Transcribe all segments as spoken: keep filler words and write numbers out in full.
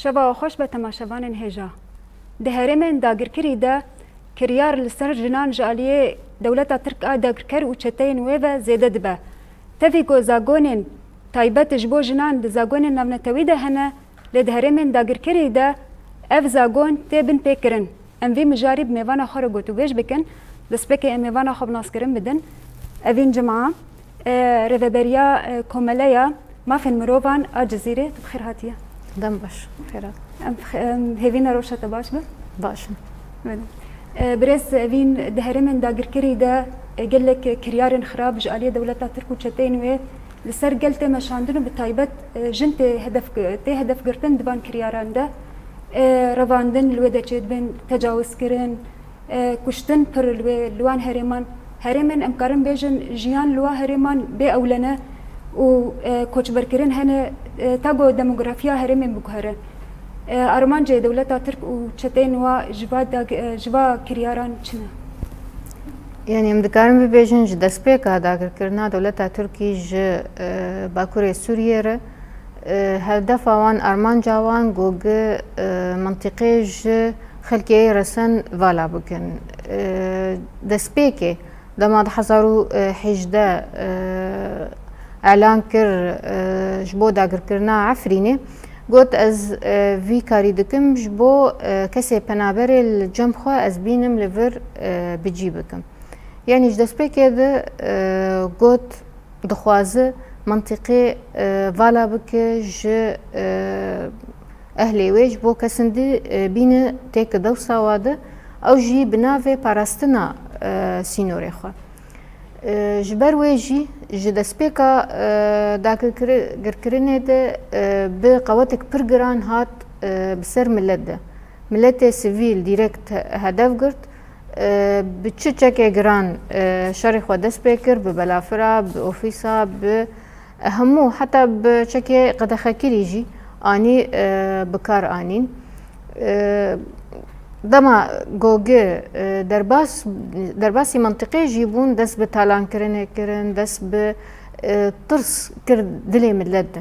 Şeva xweş be temaşevanên hêja. Di herêmên dagirkirî de kiryar li ser jinan ji aliyê dewleta Tirk a dagirker û çeteyên wê ve zêde dibe. Tevî ku zagonên taybet ji bo jinan di zagonên navnetewî de hene, lê di herêmên dagirkirî de ev zagon tê binpêkirin. Em vî mijarî bi mêvana xwe re gotûbêj bikin. Destpêkê em mêvana xwe bi naskirin bidin. Evîn Cima, e, Rêveberiya, e, Komeleya Mafên Mirovan a Cizîrê, tu bi xêr hatiye. Dem baş, xêr hat. Em, em hêvî ne rewşa te baş be. Baş in. Belê. E, birêz Evîn, di herêmên dagirkirî de, e, gelek kiryarên xirab ji aliyê dewleta Tirk û çeteyên wê li ser gel tê meşandin û bi taybet, e, jin tê hedef, tê hedef girtin di van kiryaran de. E, revandin li wê de çêdibin, tecawizkirin, e, kuştin pir li wê, li wan herêman. Herêmên, em karin bêjin, jiyan li wan herêman bê ewle ne û, e, koçberkirin hene, e, ta ku demografiya herêmên biguhere. E, armancê dewleta Tirk û çeteyên wa ji va dag-, e, ji va kiryaran çi ne? Yanî em dikarin bibêjin ji destpêka dagirkirina dewleta Tirkî ji, e, Bakurê Sûriyê re, e, hedefa wan, armanca wan, ku gi, e, mintîqê ji xelkê resen vala bikin. E, destpêkê dema du hezar û hejdeh, e, elan kir, e, ji bo dagirkirina Efrînê, got, ez, e, vî karî dikim ji bo, e, kesê penaberê li cem xwe ez bînim li vir, e, bi cî bikim. Yanî ji destpêkê de, e, got, dixwaze mintîqê, e, vala bike ji, e, ehlê wê, ji bo kesin dî, e, bîne têke dewsa wa de, ew jî bi navê parastina, e, sînorê xwe. E, ji ber wê jî ji destpêka, e, dagirkiri-, girkirinê de, e, bi qewetek pir giran hat, e, bi ser milet de. Miletê sivîl direkt he-, hedef girt. E, bi çi çekê giran, e, şerê xwe dest pê kir, bi belafira, bi ofîsa, bi hemû, heta bi çekê qedexekirî jî anî, e, bi kar anîn. E, dema gogi, e, derbas, derbasî mentiqê jî bûn, dest bi talankirinê kirin, dest bi, e, tirs kir dilê milet de.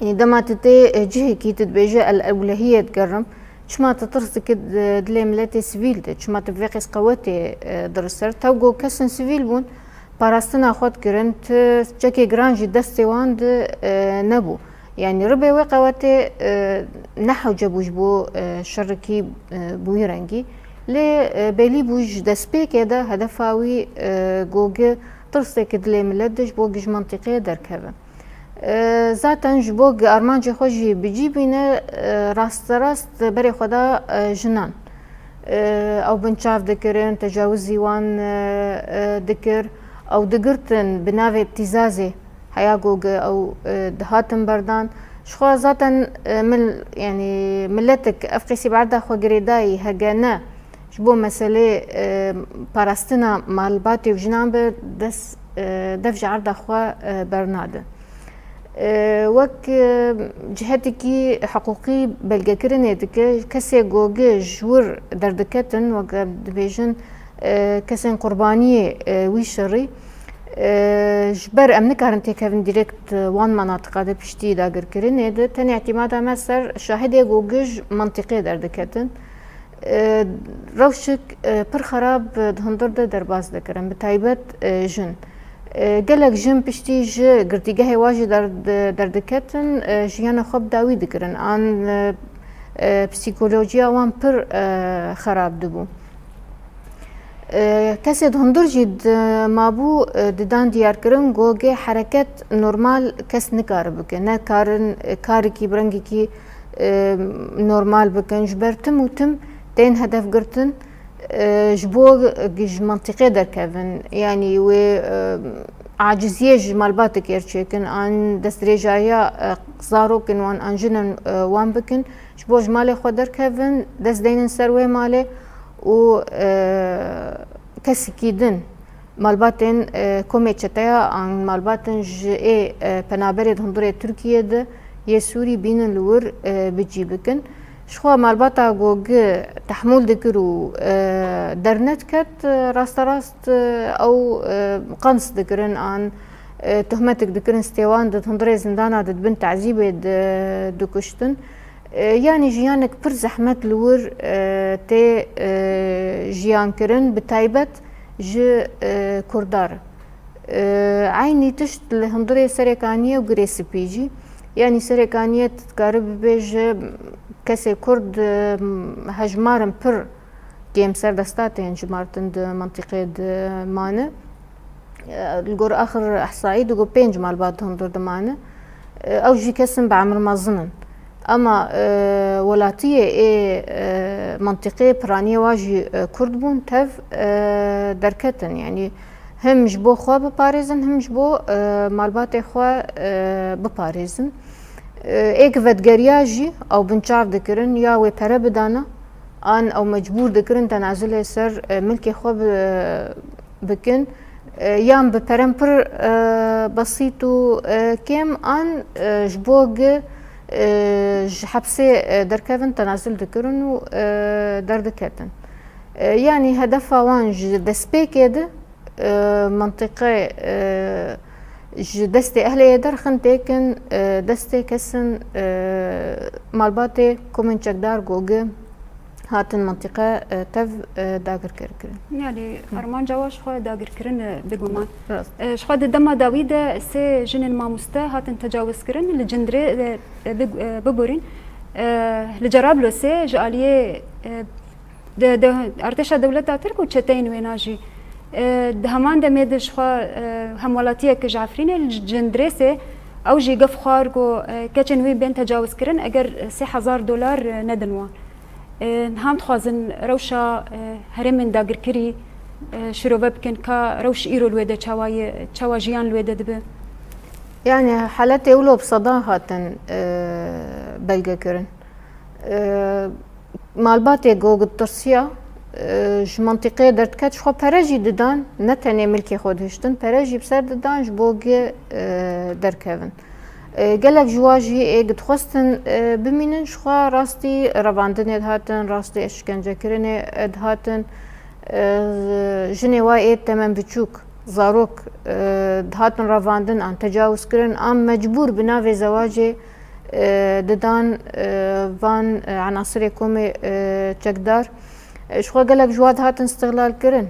Yanî dema tu tê, e, cihekî tu dibêje el ewlehiyet gerim, çima tu tirs dikî, e, dilê miletê sivîl de, çima tu bi vê qêz qewetê, e, diri ser? Tew ku kesên sivîl bûn, parastina xwe dikirin, tu çekê giran jî destê wan de, e, nebû. Yanî ribê wê qewetê, e, ne hewce bû ji bo, e, şerekî, e, bi wî rengî. Lê, e, belî bû ji destpêkê de hedefa wî, e, gogi tirseke dilê milet de ji bo gi ji mentiqeyê derkeve. E, zaten ji bo gi armancê xwe jî bi cî bîne, e, rasterast berê xwe da, e, jinan. E, ew binçav dikirin, tecawizî wan, e, e, dikir, ew digirtin bi navê îbtîzazê, heya ku gi ew, e, dihatin berdan. Ji xwe zaten, e, mil-, yanî miletik ev qîsî bi erda xwe girêdayî, hege ne, ji bo meselê, e, parastina malbatê û jinan be, dest, e, dev ji erda xwe, e, bernade. E, wek, e, cihetekî hiqûqî belgekirinê dike, kesê gogi ji wir derdiketin, wek em dibêjin, e, kesên qurbaniyê, e, wî şerî, e, ji ber em nikarin têkevin direkt, e, wan menatiqa de piştî dagirkirinê de, tenê îtîmada me ser şahidê gogi ji mentiqê derdiketin. E, rewşek, e, pir xerab, e, di hundir de derbas dikirin, bi taybet, e, jin. E, gelek jin piştî ji girtîgehê wa jî der-, de-, derdiketin, e, jiyana xwe bi dawî dikirin. An, e, e, psîkolojiya wan pir, e, xerab dibû. E, kesê di hundir jî di mabû, e, didan diyarkirin ku gê hereket normal kes nikare bike. Ne karin, e, karekî bi rengekî, e, normal bikin. Ji ber tim û tim tên hedef girtin, e, ji bo gi ji mentiqê derkevin. Yanî wê, e, aciziyê ji malbatekê re çêkin, an destdirêjariya, e, zarokên wan, an jinên, e, wan bikin. Ji bo ji malê xwe derkevin, dest deynin ser wê malê û, e, kesekî din, malbatên, e, komê çeteya an malbatên ji ê, e, penaberê di hundirê Tirkiyê de yê Sûrî bînin li wir, e, bi cî bikin. Ji xwe malbata ku gi tehmûl dikir û, e, dernediket, e, rasterast, e, ew, e, qens dikirin an, e, tohmetik dikirin stê wan di hundirê zindana de di bin tezîbê de dikuştin. E, yanî jiyanek pir zehmet li wir, e, tê, e, jiyan kirin, bi taybet ji, e, Kurda re. E, eynî tişt li hundirê Serê Kaniyê û Girê Spî jî. Yanî Serê Kaniyê tu dikarî bibêje kesê Kurd, e, hejmarin pir kêm ser desta tên jimartin di mintîqê de mane. E, li gor axir ihsayî digo pênc malbat di hundir de mane. E, ew jî kesin bi emir mezin in. Ema, e, welatiyê ê, e, mintîqê piraniyê wa jî, e, Kurd bûn, tev, e, derketin. Yanî him ji bo xwe biparêzin, him ji bo, e, malbatê xwe, e, biparêzin. E, êk vedgeriya jî ew binçav dikirin, ya wê pere bidana, an ew mecbûr dikirin tenazilê ser, e, milkê xwe bi, bikin. E, yan bi peren pir, e, besît û, e, kêm, an, e, ji bo gi, e, ji hepsê, e, derkevin tenazil dikirin û, e, derdiketin. E, yanî hedefa wan ji destpêkê de, e, mintîqe, e, ji destê ehlê yê derxin têkin, e, destê kesin, e, malbatê komên çekdar gogi hatin mintîqe, e, tev, e, dagirker kirin. Yanî armanca wa ji xwe dagirkirin, e, biguman. Rast. E, ji xwe di dema dawî de sê jinên mamoste hatin tecawizkirin, li Cindirê, e, e, big-, e, bigurîn, e, li Cerablosê ji aliyê, e, De, de, artêşa dewleta Tirk û çeteyên wêna jî, e, di heman demê de ji xwe, e, hemwelatiyek ji Efrînê li Cindirêsê ew jî gef xwar ku, e, keçên wî bên tecawizkirin eger sê hezar dolar, e, nedin wan. E, niha em dixwazin rewşa, e, herêmên dagirkirî, e, şirove bikin ka rewş îro li wê de çawa ye, çawa jiyan li wê de dibe. Yani haletê wilo bi sedan hatin, e, belgekirin. E, Malbatê ku tirsiya, e, ji mintîqeyê derdiket, ji xwe pere jî didan, ne tenê milkê xwe dihiştin, pere jî bi ser didan ji bo gi, e, derkevin. E, gelek ji wa jî ê gi dixwestin, e, bimînin, ji xwe rastî revandinê dihatin, rastî eşkencekirinê, e, dihatin. E, jinê wa ê temen biçûk, zarok, e, dihatin revandin an tecawizkirin, an mecbûr bi navê zewacê, e, didan, e, van, e, enasirê komê, e, çekdar. E, ji xwe gelek ji wa dihatin îstixlalkirin.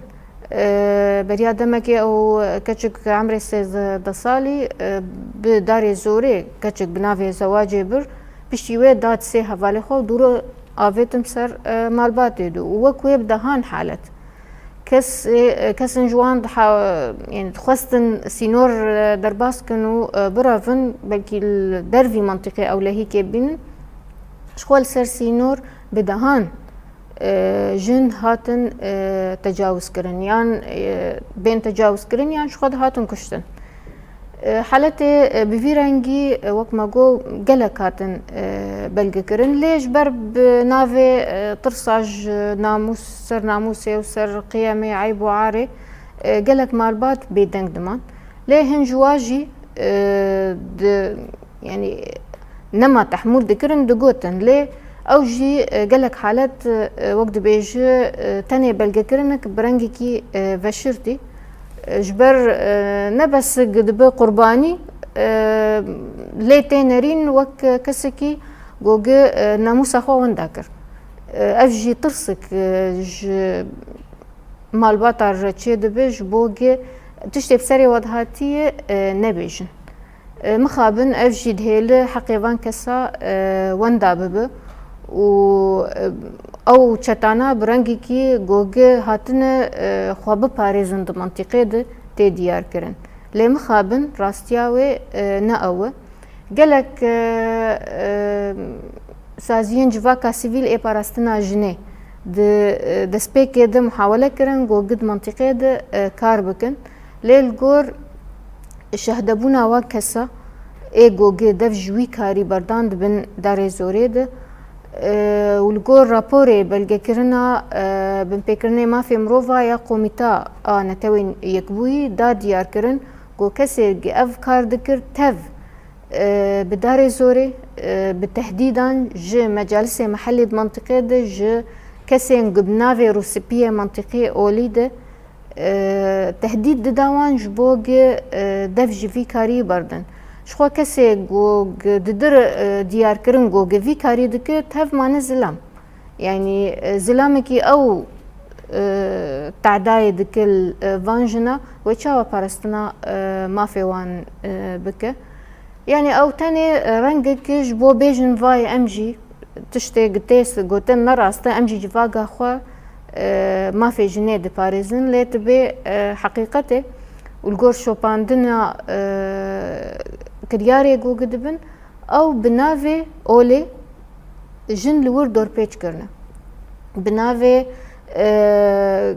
E, beriya demekê ew keçik emrê sêzdeh salî, e, bi darê zorê keçik bi navê zewacê bir. Piştî wê da di sê hevalê xwe û dûro avêtin ser, e, malbatê de û wek wê bi dehan halet. Kes, e, kesin ji wan diha-, yani dixwestin sînor, e, derbas kin û, e, birevin, belkî li dervî mintîqê ewlehîkê bînin. Ji xwe li ser sînor bi dehan, e, jin hatin, e, tecawizkirin, yan, e, bên tecawizkirin, yan ji xwe dihatin kuştin. E, haletê, e, bi vî rengî, e, wek me got, gelek hatin, e, belgekirin. Lê ji ber bi navê, e, tirsa ji namûs, ser namûsê û ser qiyemê, eyb û arê, e, gelek malbat bêdeng diman. Lê hin ji wa jî, e, di, yani, nema tehmûl dikirin, digotin. Lê ew jî, e, gelek halet, e, wek dibêje, e, tenê belgekirinek bi rengekî, e, veşirtî. E, ji ber, e, ne bes dibe qurbanî, e, lê tê nerîn wek kesekî gogi, e, namûsa xwe wenda kir. E, ev jî tirsik, e, ji malbata re çê dibe, ji bo gi tiştê bi serê we dihatiyê, e, nebêjin. E, mixabin ev jî dihêli heqê van kesa, e, wenda bibe û, e, ew çetana bi rengekî gogi hatine, e, xwe biparêzin di mintîqê de tê diyar kirin. Lê mixabin rastiya wê, e, ne ew e. Gelek, e, e, saziyên civaka sivîl ê parastina jinê di, e, destpêkê de muhawele kirin ku gi di mintîqê de, e, kar bikin. Lê li gor şehdebûna wa kesa ê ku gi dev ji wî karî berdan di bin darê zorê de, e, û li gor raporê belgekirina, e, binpêkirinê mafê mirova ya Komîta a Netewên Yekbûyî da diyar kirin ku kesê gi ev kar dikir tev e, bi darê zorê, e, bi tehdîdan ji mecalisê mehellî di mintîqê de ji kesên ku bi navê rûspiyê mintîqê olî de, e, tehdîd dida wan ji bo gi, e, dev ji vî karî berdin. Ji xwe kesê ku gi-, didir, e, diyarkirin ku gi vî karî dike, tev mane zilam. Yanî, e, zilamekî ew, e, tedayê dikil, e, van jina, wê çawa parastina, e, mafê wan, e, bike? Yanî ew tenê, e, rengek ji bo bêjin vay em jî tiştê gi tê gotin ne rast e, em jî civaga xwe, e, mafê jinê diparêzin, lê tibê, e, heqîqetê û li gor şopandina, e, kiryarê ku gi dibin, ew bi navê olê jin li wir dorpêç kirine. Bi navê, e,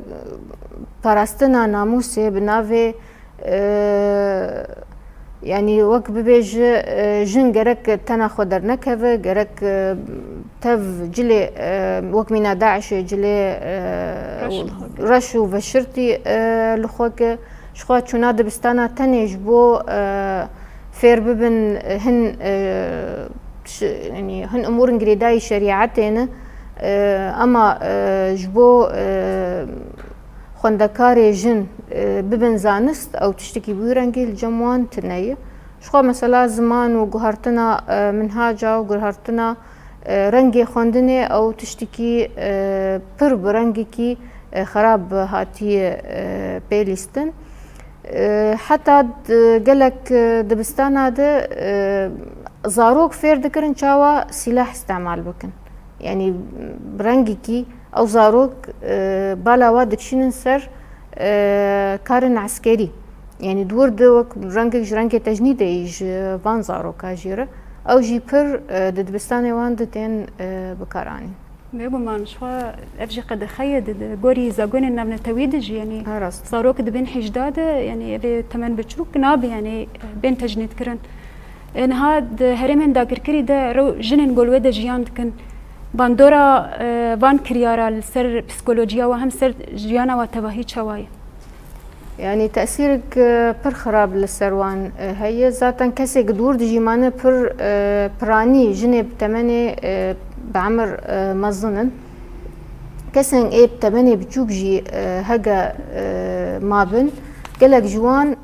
parastina namûsê, bi navê, e, yanî wek bibêje, e, jin gerek tena xwe dernekeve, gerek, e, tev cilê, e, wek mîna DAIŞê cilê, e, Reş li xwe ke. reş û veşirtî, e, li xwe ke. Ji xwe çûna dibistana tenê ji bo, e, fêr bibin, e, hin, e, ş-, yanî hin umûrin girêdayî şerîetê ne, e, ema, e, ji bo, e, xwendekarê jin, e, bibin zanist, ew tiştekî bi wî rengî li cem wan tune ye. Ji xwe mesela ziman û guhertina, e, minhaca û guhertina, e, rengê xwendinê ew tiştekî, e, pir bi rengekî, e, xerab hatiye, e, pêlîstin. E, heta di gelek, e, dibistana de, e, zarok fêr dikirin çawa sîlah îstemal bikin. Yanî bi rengekî ew zarok, e, bala wa dikişînin ser, e, karên eskerî. Yanî di wir de wek rengek ji rengê tecnîdê yî ji van zaroka jî re. Ew jî pir, e, di dibistanê wan de tên, e, bikaranîn. Bêguman, ji xwe ev jî qedexe ye di, di gorî zagonên navnetewî de jî, yanî Ha, rast. zarok dibên hêjda de, yanî evê temen biçûk nabe, yanî bên tecnîd kirin. E, niha di herêmên dagirkirî de rew jinên ku li wê de jiyan dikin, bandora, e, van kiryara li ser psîkolojiya we hem ser jiyana we tevahî çawa ye? Yanî tesîrek, e, pir xirab li ser wan, e, heye. Zaten kesê ku di wir dijî mane pir, e, piranî jinê bi temenê, e, bi emir, e, mezin in. Kesên ê bi temenê biçûk jî, e, hege, e, mabin. Gelek ji wan,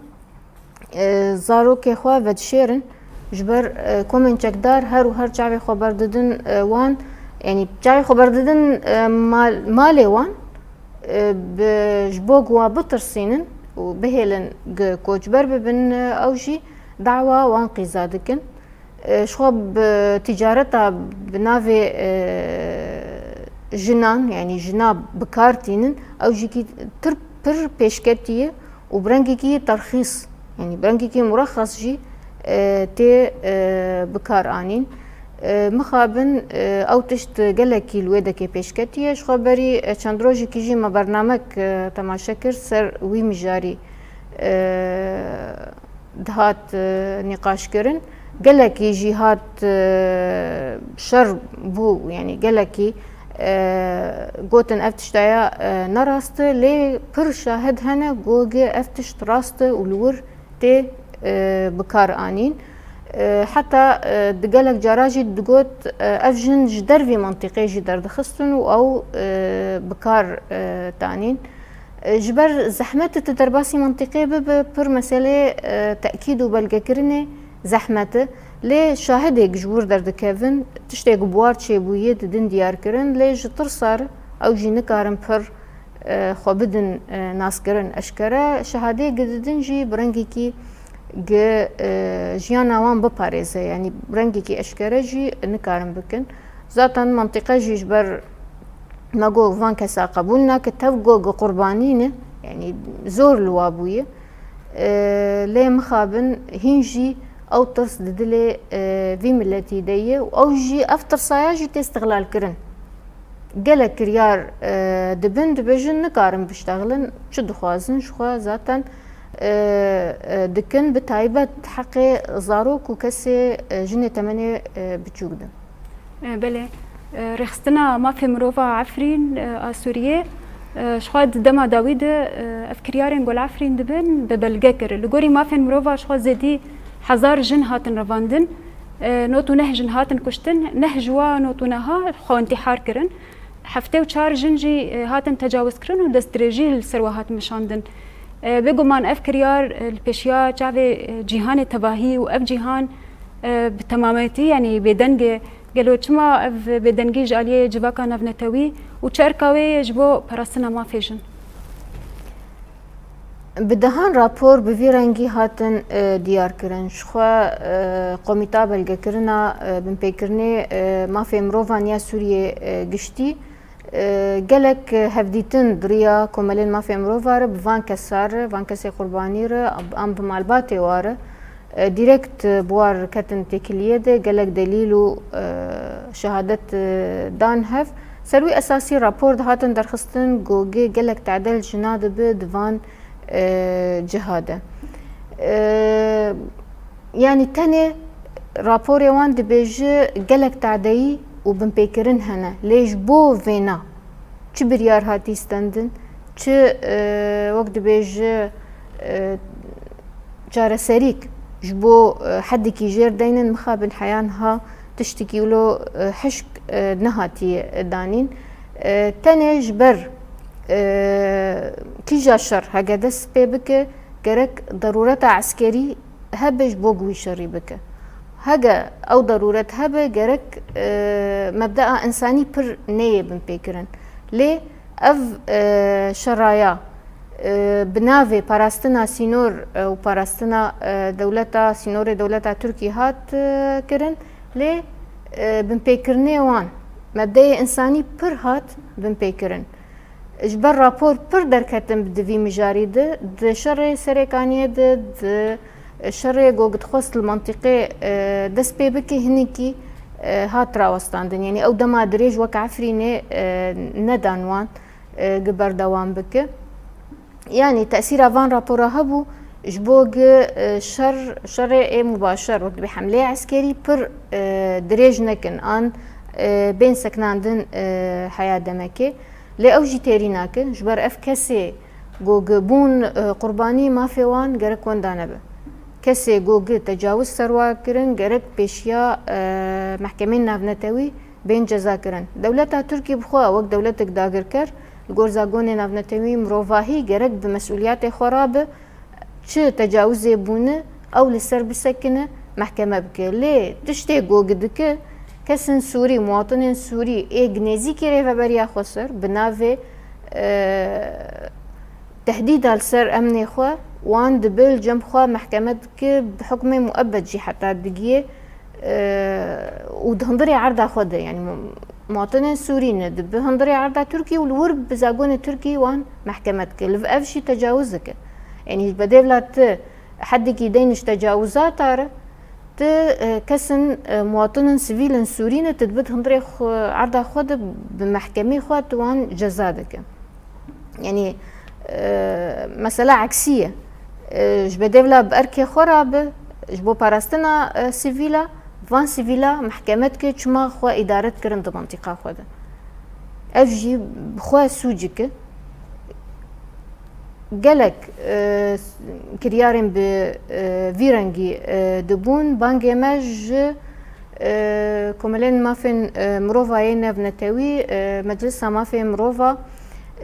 e, zarokê xwe vedişêrin. Ji ber, e, komên çekdar her û her çavê xwe berdidin, e, wan, yanî çavê xwe berdidin, e, mal-, malê wan, e, bi, ji bo ku wan bitirsînin û bihêlin gi koçber bibin, e, ew jî dawa wan qîza dikin. E, ji xwe bi ticareta bi navê, e, jinan, yanî jina bi kar tînin, ew jî kî tir pir pêşketî ye û bi rengekî terxîs, yanî bi rengekî murexes jî, e, tê, e, bi kar anîn. E, mixabin, e, ew tişt gelekî li wê dekê pêşketî ye. Ji xwe berî, e, çend rojekî jî me bernamek, e, temaşe kir ser wî mijarî, e, dihat, e, nîqaşkirin. Gelekî jî hat, e, şer bû, yanî gelekî, e, gotin ev tiştaya, e, ne rast e, lê pir şahid hene ku ev tişt rast e û li wir tê, e, bi kar anîn. E, heta, e, di gelek cara jî digot, e, ev jin ji dervî mentiqê jî derdixistin û ew, e, bi kar, e, tanîn. E, ji ber zehmet e tu derbasî mentiqê bibe, pir meselê, e, tekîd û belgekirinê zehmet e. Lê şahidêk ji wir derdikevin, tiştê ku bi war çêbûye didin diyarkirin, lê ji tirsa re ew jî nikarin pir, e, xwe bidin, e, naskirin eşkere. Şehadeyê ku didin jî bi rengekî ku, e, jiyana wan biparêze, yanî bi rengekî eşkere jî nikarin bikin. Zaten mentiqe jî ji ber me got van kesa qebûl nake, tev got ku qurbanî ne, yanî zor li wa bûye. E, lê mixabin hîn jî ew tirs di dilê, e, vî miletî de ye û ew jî ev tirsaya jî tê istiqlalkirin. Gelek kiryar, e, dibin, dibêjin nikarin biştexilin, çi dixwazin ji xwe zaten, e, e, dikin, bi taybet heqê zarok û kesê, e, jinê temenê, e, biçûk de. E, belê. E, Rêxistina Mafê Mirova Efrîn, e, a Sûriyê, e, ji xwe di dema dawî de, e, ev kiryarên ku li Efrîn dibin bi belge kir. Li gorî mafên mirova ji xwe zêdî hezar jin hatin revandin. E, nod û neh jin hatin kuştin. Neh ji wa nod û neha xwe întîhar kirin. Heftê û çar jin jî, e, hatin tecawizkirin û destdirêjî li ser we hatin meşandin. E, bêguman ev kiryar, e, li pêşiya çavê, e, cîhanê tevahî û ev cîhan, e, bi temametî, yanî bêdeng e. Gelo çima ev bêdengî ji aliyê civaka navnetewî û çi erka wê ye ji bo parastina mafê jin? Bi dehan rapor bi vî rengî hatin, e, diyar kirin. Ji xwe, e, Komîta Belgekirina, e, Binpêkirinê, e, Mafê Mirovan ya Sûriyê, e, giştî, e, gelek hevdîtin di riya komelên mafê mirova re bi van kesa re, van kesê qurbanî re, an bi malbatê wa re, e, direkt, e, bi war ketin têkiliyê de gelek delîl û, e, şehadet, e, dan hev. Ser wî esasî rapor dihatin derxistin ku ge-, gelek tade li jina dibe di van, e, ciha de. E, yanî tenê raporê wan dibêje gelek tadeyî û binpêkirin hene. Lê ji bo vêna çi biryar hatî stendin, çi, e, wek dibêje, e, çareserîk ji bo, e, hedikî jêr deynin, mixabin heyan ha tiştikî wilo, e, hişk, e, nehatiye danîn. E, tenê ji ber, e, kîja şer hege dest pê bike, gerek derûreta eskerî hebe ji bo ku wî şerî bike. Hege ew derûret hebe, gerek, e, mebdea însanî pir neyê binpêkirin. Lê ev, e, şeraya, e, bi navê parastina sînor, e, û parastina, e, dewleta, sînorê dewleta Tirkî hat, e, kirin. Lê, e, binpêkirinê wan, mebdeyê însanî pir hat binpêkirin. Ji ber rapor pir derketin di vî mijarî de, di şerê Serêkaniyê de, di şerê ku dixwest li mantîqê, e, dest pê bike, hinekî, e, hat rawestandin. Yanî ew dema dirêj wek Efrînê, e, nedan wan, e, gi berdewam bike. Yanî tesîra van rapora hebû, ji bo gi, e, şer, şerê ê mubaşer, wek dibê hemleyê eskerî pir, e, dirêj nekin, an, e, bên sekinandin, e, heya demekê. Lê ew jî têrî nakin, ji ber ev kesê ku gi bûn, e, qurbanî, mafê wan gerek wenda nebe. Kesê ku gi tecawuz ser wa kirin, gerek pêşiya, e, mehkemên navnetewî bên cezakirin. Dewleta Tirkî bi xwe wek dewletek dagirker, li gor zagonê navnetewî mirovahî gerek bi mesûliyetê xwe rabe, çi tecawizê bûne, ew li ser bisekine, mehkeme bike. Lê tiştê ku gi dike, kesên Sûrî, muwatinên Sûrî ê gi nêzîkî rêveberiya xweser, bi navê, e, tehdîda li ser emnê xwe, wan dibe li cem xwe mehkeme dike, bi hukmê muebed jî heta digiye, e, û di hundirê erda xwe de, yanî mu-, muwatinên Sûrî ne, dibe hundirê erda Tirkî û li wir bi zagonê Tirkî wan mehkeme dike. Li ev jî tecawuz dike. Yanî ji bedêvla tu hedekî deyne ji tecawizata re, tu, e, kesin, e, muwatinên sivîl in Sûrî ne, tu dibe di hundirê xwe, erda xwe de bi mehkemê xwe tu wan ceza dike. Yanî, e, mesela eksî ye. E, ji bedêvla bi erkê xwe re bi, ji bo parastina, e, sivîla, van sivîla mehkeme dike, çima xwe îdare dikirin di mintîqa xwe de. Ev jî bi xwe sûcik e. Gelek, e, kiryarên bi, e, vî rengî, e, dibûn. Bangê me ji, e, komelên mafên, e, mirova yê navnetewî, e, Meclisa Mafê Mirova,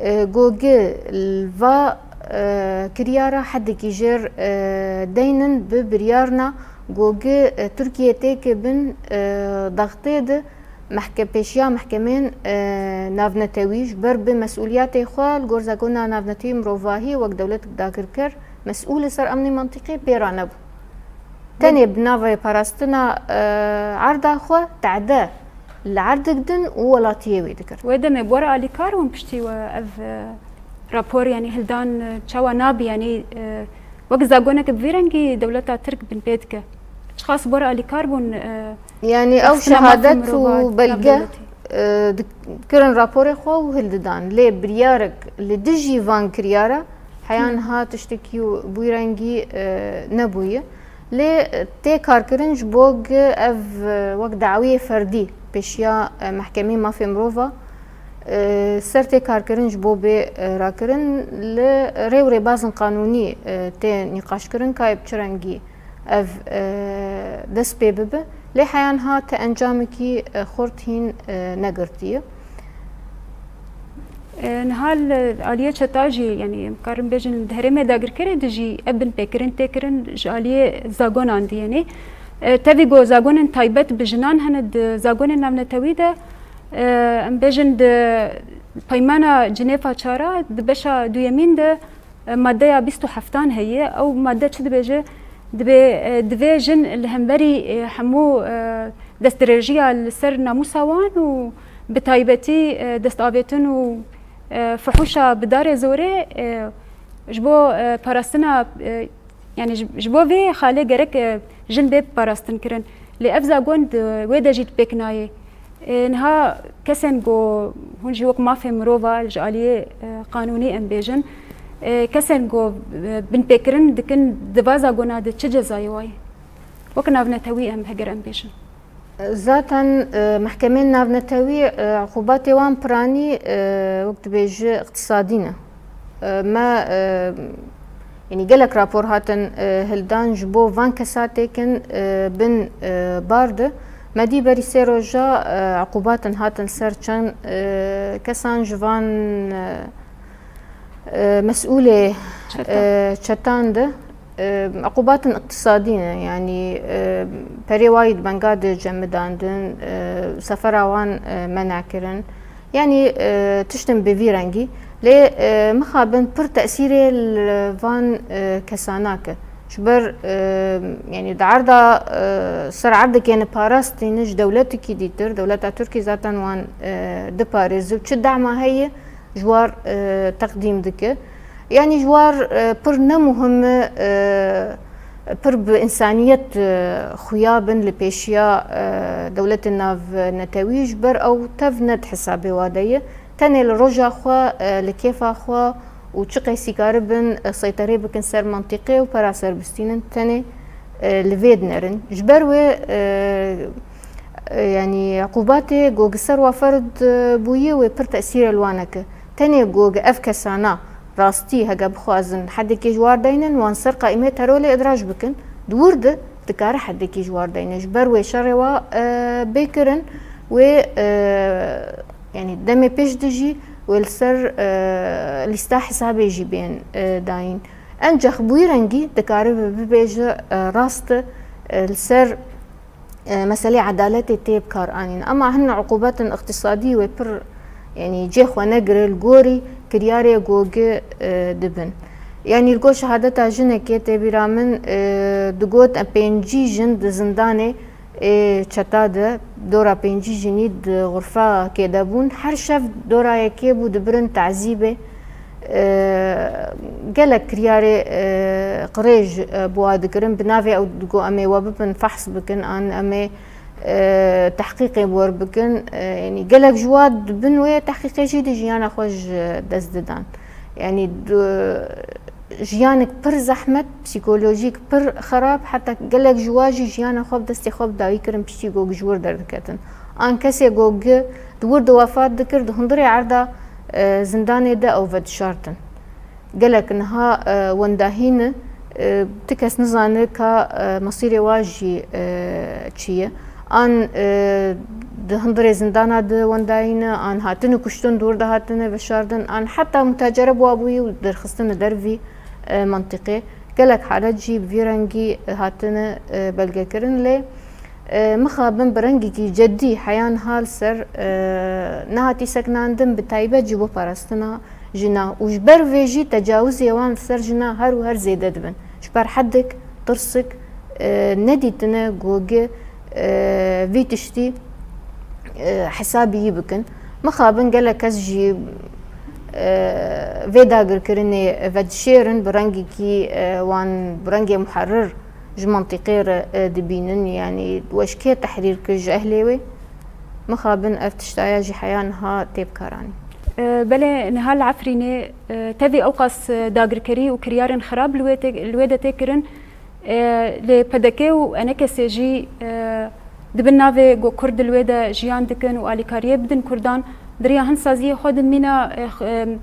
e, gogi li va, e, kiryara hedekî jêr, e, deynin bi biryarna gogi, e, Tirkiye têke bin, e, daxtê de mehke-, pêşiya mehkemên, e, navnetewî ji ber bi mesûliyetê xwe li gor zakona navnetewî mirovahî wek dewletek dagirker mesûl li ser emnê mantîqê pê re nebû. Tenê bi navê parastina, e, erda xwe tade li erdik din û welatiyê wê dikir. Wê demê bi we re alîkar bûn piştî we ev, e, rapor, yanî hildan, e, çawa nabî, yanî, e, wek zagonek bi vî rengî dewleta Tirk binpê dike. Çiqas bi we re alîkar bûn, e, Yanî ew parastina mafê şehadet mirova û belge, navdewletî, e, dik-, kirin raporê xwe û hildidan. Lê biryarek li dijî van kiryara heya niha tiştekî wî rengî, e, nebûye. Lê, e, tê karkirin ji bo gi ev, e, wek dawiyê ferdî pêşiya, e, Mehkemê Mafê Mirova, e, ser tê karkirin ji bo bê, e, rakirin, li rê û rêbazin qanûnî, e, tê nîqaşkirin ka bi çi rengî ev, e, dest pê bibe. Lê heya niha ti encamekî, e, xurt hîn, e, negirtiye. E, niha li aliyê çeta jî, yanî em karin bêjin di herêmê dagirkerê de jî ev binpêkirin tê kirin ji aliyê zagonan diyê. E, tevî ku zagonên taybet bi jinan hene di zagonên navnetewî de, e, em bêjin di peymana Cinêfa çara di beşa duyemîn de, e, maddeya bîst û heftan heye. Ew madde çi dibêje? Dibê, e, divê jin li hemberî, e, hemû, e, destdirêjiya li ser namûsa wan û bi taybetî, e, destavêtin û, e, fihûşa bi darê zorê, e, ji bo, e, parastina, e, yanî ji, ji bo vê xalê gerek, e, jin bê parastin kirin. Lê ev zagon di wê de jî pêk nayê. E, niha kesên ku hûn jî wek mafê mirova ji aliyê, e, qanûnî em bêjin, e, kesên ku, e, binpêkirin dikin di va zagona de çi cezayê wa ye? Wek navnetewî em heger em bêjin. Zaten, e, mehkemên navnetewî, e, uqubatê wan piranî, e, wek dibêje iqtisadî ne. E, me, e, yanî gelek rapor hatin, e, hildan ji bo van kesa têkin, e, bin, e, bar de. Me dî berî sê roja, e, uqubatin hatin ser çend, e, kesan ji van, e, e, mesûlê, Çetan. e, çetan de, e, uqubatin iqtisadî ne, yanî, e, perê wayî di benga de cemidandin, e, sefera wan, e, mena kirin. Yanî, e, tiştin bi vî rengî. Lê, e, mixabin pir tesîrê li van, e, kesana ke. Ji ber, e, yanî di erda, e, ser erdekê ne parastîne ji dewletekî dîtir, dewleta Tirkî zaten wan, e, diparêze û çi dema heye, ji war, e, teqdîm dike. Yanî ji war, e, pir ne muhim e, e, pir bi însaniyet, e, xuya bin li pêşiya, e, dewletên navnetewî, ji ber ew tev ne di hesabê wa de ye. Tenê li roja xwe, e, li kêfa xwe û çi qeysî karibin, e, seyterê bikin ser mentiqê û pera ser bistînin, tenê, e, li vê dinerin. Ji ber wê, e, e, yanî, uqubatê ku gi ser wa ferz, e, bûye wê pir tesîrê li wan neke. Tenê ku ev kesana rastî heke bixwazin hedekê ji war deynin, wan ser qaîmê terorê îdraj bikin. Di wir de dikare hedekê ji war deyne. Ji ber wê şerê wa, e, bê kirin, wê, e, yanî demê pêş de jî wê li ser, e, lîsta hesabê jî bên, e, dayîn. Encax bi wî rengî dikare bi-, bibêje, e, rast e, li ser, e, meselê edaletê tê bi kar anîn. Ema hin uqubetin iqtisadî wê pir, yanî cê xwe negire li gorî kiryarê ku gi, e, dibin. Yanî li gor şehadeta jinekê tê bîra min, e, digot em pêncî jin di zindanê ê çeta de, dora pêncî jinî di xurfekê de bûn. Her şev dora yekê bû dibirin tezîbê. E, gelek kiryarê, e, qirêj, e, bi wa dikirin. Bi navê ew digo em ê we bibin fehs bikin, an em ê, e, tehqîqê bi wer bikin. E, yanî gelek ji wa di bin wê tehqîqê jî di jiyana xwe ji dest didan. Yanî du-, jiyanek pir zehmet, psîkolojîk pir xerab, heta gelek ji wa jî jiyana xwe bi destê xwe bi dawî kirin, piştî ku ji wir derdiketin. An kesê ku gi di wir de wefat dikir, di hundirê erda, e, zindanê de ew vedişartin. Gelek niha, e, wendahî ne, e, ti kes nizane ka, e, mesîrê wa jî, e, çi ye. An, e, di hundirê zindana de wendahî ne, an hatine kuştin, dûr de hatine veşardin, an heta mutacere bi wa bûyî û derxistine dervî, e, mentiqê. Gelek halet jî bi vî rengî, e, hatine, e, belgekirin, lê, e, mixabin bi rengekî cedî heya niha li ser, e, nehatî sekinandin, bi taybet jî bo parastina jina û ji ber vê jî tecawizê wan li ser jina her û her zêde dibin. Ji ber hedek, tirsik, e, nedîtine ku gi, e, vî tiştî, e, hesabî yî bikin. Mixabin gelek kes jî, e, vê dagirkirinê vedişêrin, bi rengekî, e, wan, bi rengê muherir ji mentiqê re, e, dibînin, yanî weşkê tehrîr kir ji ehlê wê. Mixabin ev tiştaya jî heya niha tê bikaranîn. E, belê niha li Efrînê, e, tevî ewqas, e, dagirkerî û kiryarên xirab li wê tê, li wê de tê kirin. E, lê P D K û E N K S jî, e, di bin navê ku Kurd li wê de jiyan dikin û alîkariyê bidin Kurdan, di riya hin saziyê xwe de mîna, e, x-, e,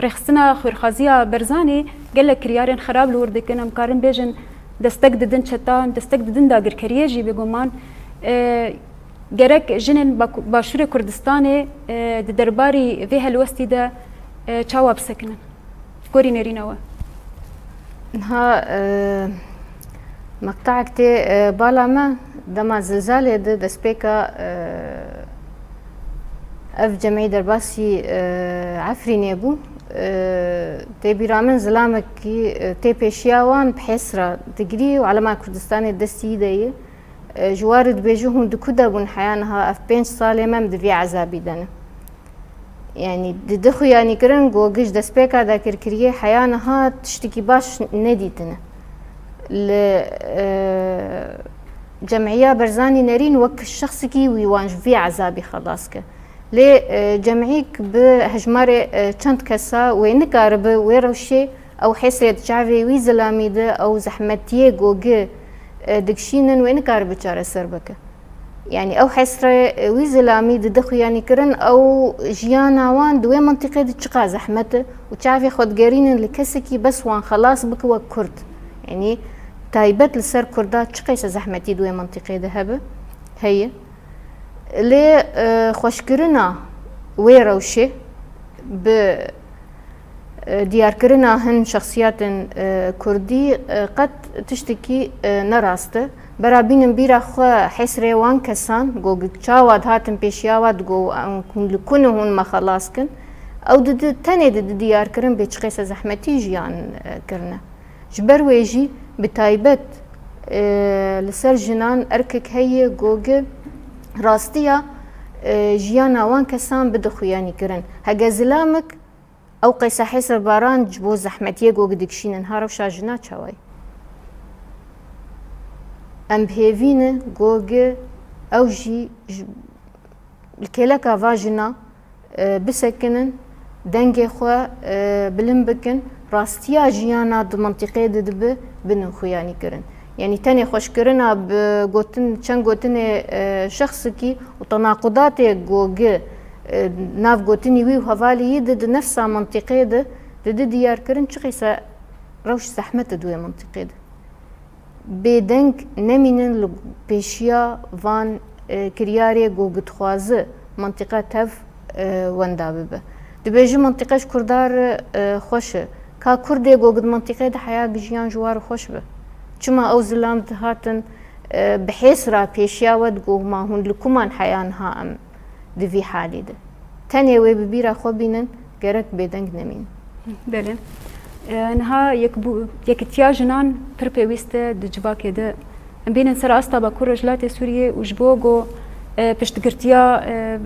rêxistina xwêrxaziya Berzanî gelek kiryarên xirab li wir dikin. Em karin bêjin destek didin çetan, destek didin dagirkeriyê jî bêguman. E, Gerek jinên Baku-, Başûrê Kurdistanê, e, di derbarî vê helwestî de, e, çawa bisekinin? Gorî nêrîna we. Niha, e, meqta'ek tê, e, bala me dema zilzalê di destpêka, e, ev cemî derbasî, e, Efrînê bû. E, tê bîra min zilamekî, e, tê pêşiya wan bi hêsra digirî û Elema Kurdistanê destî de ye. E, ji war dibêje hûn di ku de bûn heya niha ev pênc salê me em di vî ezabî de ne. Yanî di, di xuyanîkirin ku ji destpêka dagirkiriyê heya niha tiştekî baş nedîtine. Li, e, Cemîya Berzanî Nerîn wek şexsekî wî wan ji vî ezabî xelas ke. Lê, e, cemîk bi hejmarê, e, çend kesa wê nikaribe wê rewşê ew hêsrê di çavê wî zilamî de, ew zehmetiyê ku gi, e, dikişînin wê nikaribe çareser bike. Yanî ew hesrê wî zilamî di dixuyanî kirin, ew jiyana wan di wê mintîqê de çiqa zehmet e û çavê xwe digerînin li kesekî bes wan xelas bike wek Kurd. Yanî taybet li ser Kurda çi qeyse zehmetî di wê mintîqê de hebe, heye. Lê, e, xweşkirina wê rewşê bi e, diyarkirina hin şexsiyatên, e, kurdî, e, qet tiştekî, e, ne rast e. Bera bînin bîra xwe hesrê wan kesan, ku çawa dihatin pêşiya we, digot, em li ku ne hûn me xelas kin. Ew didi, tenê didi diyarkirin bê çi qêse zehmetî jiyan, e, kirine. Ji ber wê jî bi taybet, e, li ser jinan erkek heye, ku gi rastiya, e, jiyana wan kesan bide xuyanî kirin. Hege zilamik Ew qeysa hêsirbaran ji bo zehmetiyê ku dikişînin ha rewşa jina çawa ye? Em bi hêvî ne ku ew jî ji, li kêleka va jina, e, bisekinin, dengê xwe, e, bilind bikin, rastiya jiyana di mintîqê de dibe binin xuyanî kirin. Yanî tenê xweşkirina bi gotin, çend gotinê, e, şexsikî û tenaqudatê ku gi, e, nav gotinî wî û hevalê yî di, di nefsa mintîqê de, di, di diyar kirin çi qeyse rewş zehmet e di wê mintîqê de. Bêdeng nemînin li pêşiya van, e, kiryarê ku gi dixwaze mintîqe tev, e, wenda bibe. Dibêje mintîqe ji Kurda re, e, xweş e. Ka Kurdê ku di mintîqê de heya gijiyan ji war xweş be. Çima ew zilam dihatin, e, bi hêsra pêşiya we digot, ma hûn li kuman heya niha em di vî halî de? Tenê wê bi bîra xwe bînin, gerek bêdeng nemînin. Belê. E, niha yekbû-, yekitiya jinan pir pêwîst e di civakê de. Em bînin ser asta Bakur Rojhilatê Sûriyê û ji bo ku, e, piştgirtiya, e,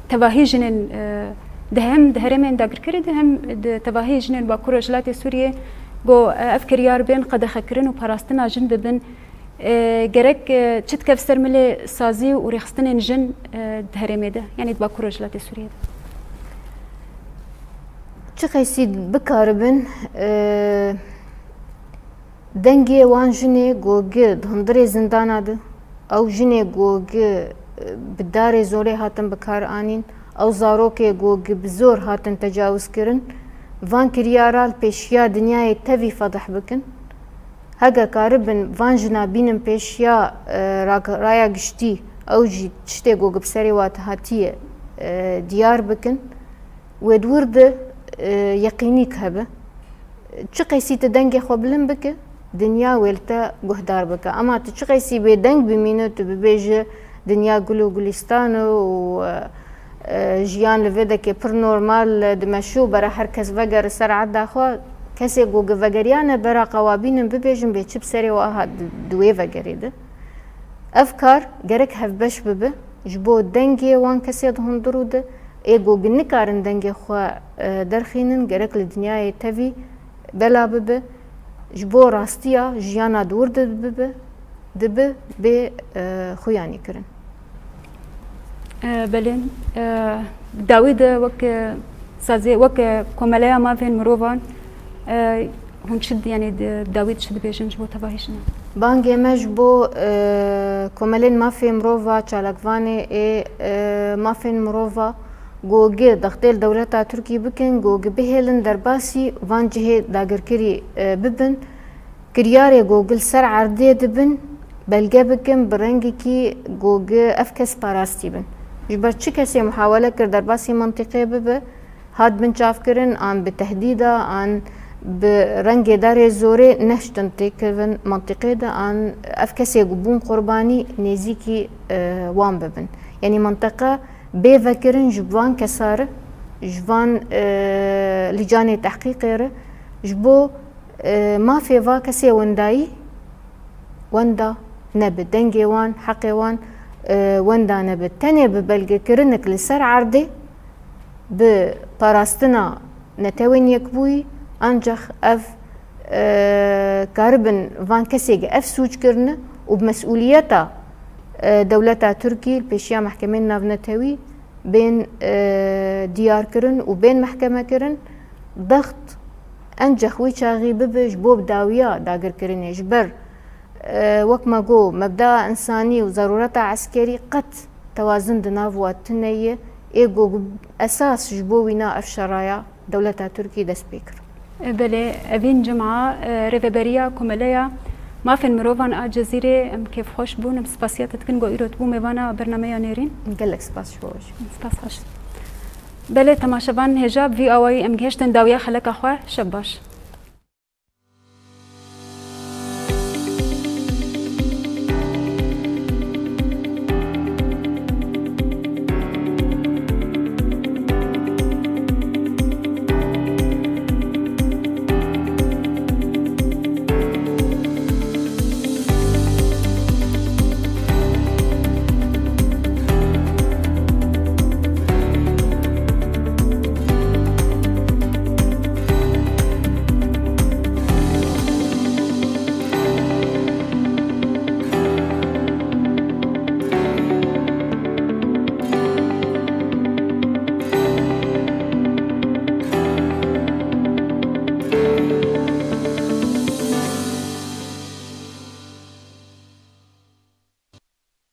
tevahî jinên, e, di hem di herêmên dagirkerî de hem di tevahî jinên Bakur Rojhilatê Sûriyê ku, e, ev kiryar bên qedexekirin û parastina jin bibin. E, gerek, e, çi dikev ser milê sazî û rêxistinên jin, e, di herêmê de, yanî di Bakur Rojhilatê Sûriyê de? Çi qeysî bikaribin, e, dengê wan jinê ku gi di hundirê zindana de, ew jinê ku gi, e, bi darê zorê hatin bi kar anîn, ew zarokê ku gi bi zor hatin tecawizkirin, van kiryara li pêşiya dinyayê tevî fedih bikin. Heke karibin van jina bînin pêşiya, e, rak-, raya giştî, ew jî tiştê ku bi serê wa hatiye, e, diyar bikin, wê di wir de, e, yeqînîk hebe. Çi qeysî tu dengê xwe bilind bike, dinya wê li te guhdar bike. Ema tu çi qeysî bêdeng bimîne, tu bibêje, dinya gul û gulîstan e û, e, e, jiyan li vê dekê pir normal, e, dimeşe û bera her kes vegere ser erda xwe. Kesê ku gi vegeriyane bera qewabînin bibêjin bê çi bi serê we hat di, di wê vegerê de. Ev kar gerek hevbeş bibe, ji bo dengê wan kesê di hundirû de, ê ku gi nikarin dengê xwe, e, derxînin, gerek li dinyayê tevî bela bibe, ji bo rastiya jiyana di wir de bibe, dibe bê, e, xuyanî kirin. E, belê, e, dawî de wek, e, sazê, wek, e, Komeleya Mafên Mirovan, e, hûn çi di-, yanî di-, dawî de çi dibêjin ji bo tevahî jinan? Bangê me ji bo, e, Komelên Mafê Mirova, çalakvanê ê, e, mafên mirova, ku gi dextê li dewleta Tirkî bikin, ku gi bihêlin derbasî van cihê dagirkirî, e, bibin. Kiryarê ku gi li ser erdê dibin, belge bikin, bi rengekî ku gi ev kes parastî bin. Ji ber çi kesê muhawele kir derbasî mintîqê bibe, hat bin çavkirin, an bi tehdîda, an bi rengê darê zorê nehiştin têkevin mentiqê de, an ev kesê ku bûn qurbanî nêzîkî, e, wan bibin. Yanî mentiqe bê vekirin ji van kesa re, ji van, e, lîcanê tehqîqê re, ji bo, e, mafê va kesê wendayî wenda nebe, dengê wan, heqê wan, e, wenda nebe. Tenê bi belgekirinek li ser erdê, bi parastina Netewên Yekbûyî, ancax ev, e, karibin van kesê ev sûc kirine û bi mesûliyeta, e, dewleta Tirkî li pêşiya mehkemên navnetewî bên, e, diyarkirin û bên mehkemekirin, dext encax wî çaxî bibe ji bo bi dawiya dagirkirinê. Ji ber, e, wek me got, mebdaa însanî û zerûreta eskerî qet tewazin di nav wa tune ye. Ê ku esas ji bo wîna ev şeraya dewleta Tirkî dest pê kir. Belê, evîn cuma, e, rêveberiya Komeleya Mafên Mirovan a Cezîrê, em kêfxweş bûn, em spasiya te dikin ku îro tu bû mêvana bernameya nêrîn. Gelek spas ji bo we jî. Spas xweş. Belê, temaşevan hêja, bi vî awayî em gihiştin dawiya xeleka xwe. Şev baş.